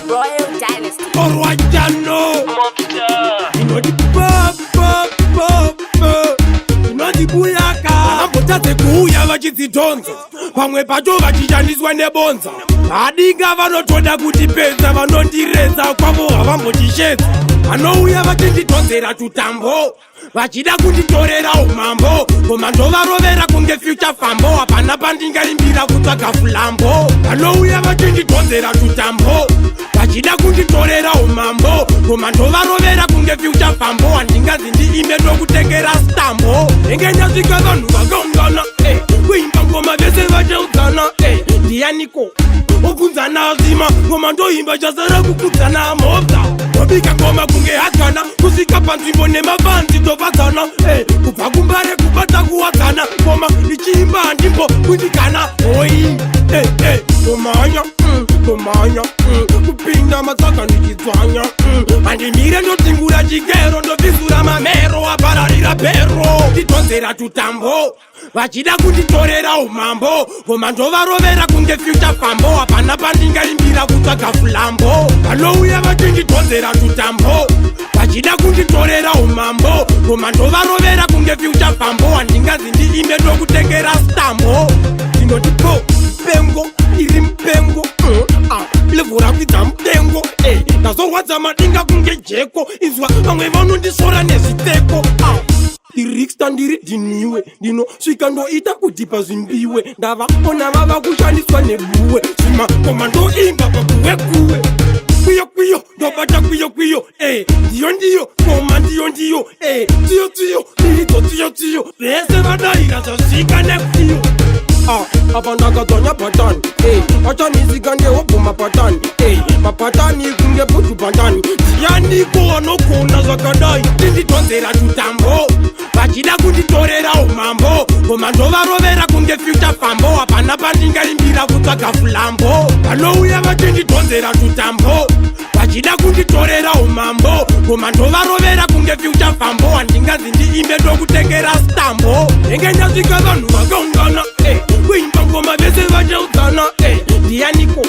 Royal Dynasty. Orwajano inoti papapapo inoti buyaka vambotadze kuuya vachidzidhonza pamwe pacho vachishandiswa nebonza vadinga vanotoda kutipedza vanondiredza kwavo havambotishedza vanouya vachindidhonzera tutambo vachida kunditorera umambo ngoma ndovarovera kunge future fambo hapana pandingaimbira kutsvaga fulambo vanouya vachindidhonzera tutambo vachida kunditorera umambo ngoma ndovarovera kunge future fambo handinganzi ndiimbe ndokutengera stambo ndenge ndasvika vanhu vakaungana eh, kuimba ngoma vese vachaudzana eh, ndiyaniko obvunzana zvima ngoma ndoimba chasara kukudzana mobza ndobika ngoma kunge hadzana kusvika panzvimbo nemavanzi tofadzana eh, kubva kumbare kubata kuwadzana ngoma ndichiimba handimbo kundikana hoi eh, eh, ndomhanya ndomhanya kupinda matsaga ndichidzwanya handimire ndodzingura chigero ndobvisura mamero apararira pero ndidhonzera tutambo vachida kunditorera umambo ngoma ndovarovera kunge future fambo hapana pandingaimbira kutsvaga fulambo vanouya vachindidhonzera tutambo vachida kunditorera umambo ngoma ndovarovera kunge future fambo handinganzi ndiimbe ndokutengera stambo ndinoti po pengo iri mupengo ah, level rakwidza mutengo eh, ndazorwadza madinga kunge jeko inzwa vamwe vanondisora nezvipfeko ah. Ndirikstar ndiri dhiniwe ndinosvika ndoita kuti pazvimbiwe ndavaona vava kushandiswa nebuwe zvimakoma ndoimba pakuwekuwe kwiyo kwiyo ndobata kwiyo kwiyo eh, ndiyo ndiyo koma ndiyo ndiyo eh, tsiyo tsiyo miridzo tsiyo tsiyo vese vadaira zvasvika nekwiyo Ah, apa ndakadzvanya bhatani eh, achanisika ndehobhuma bhatani eh, mabhatani kunge bhudhu bhatani ndianiko anogona zvakadai tindidhonzera tutambo vachida kunditorera umambo ngoma ndovarovera kunge future fambo hapana pandingaimbira kutsvaga fulambo vanouya vachindidhonzera tutambo vachida kunditorera umambo ngoma ndovarovera kunge future fambo handinganzi ndiimbe ndokutengera stambo ndenge ndasvika vanhu vakaungana eh, kuimba ngoma vese vachaudzana eh, ndiyaniko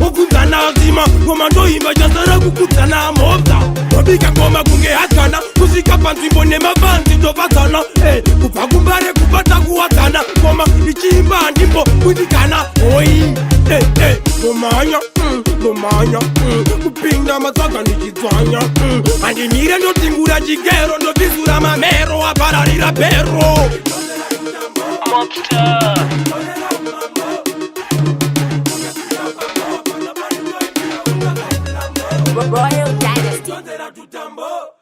obvunzana zvima ngoma ndoimba chasara kukudzana mobza ndobika ngoma kunge hadzana kusvika panzvimbo nemavanzi tofadzana eh, kubva kumbare kubata kuwadzana ngoma ndichiimba handimbo kundikana hoi eh, eh, ndomhanya ndomhanya kupinda matsaga ndichidzwanya handimire ndotingura chigero ndobvisura mamero apararira pero Mobster. Royal Dynasty. Tutambo.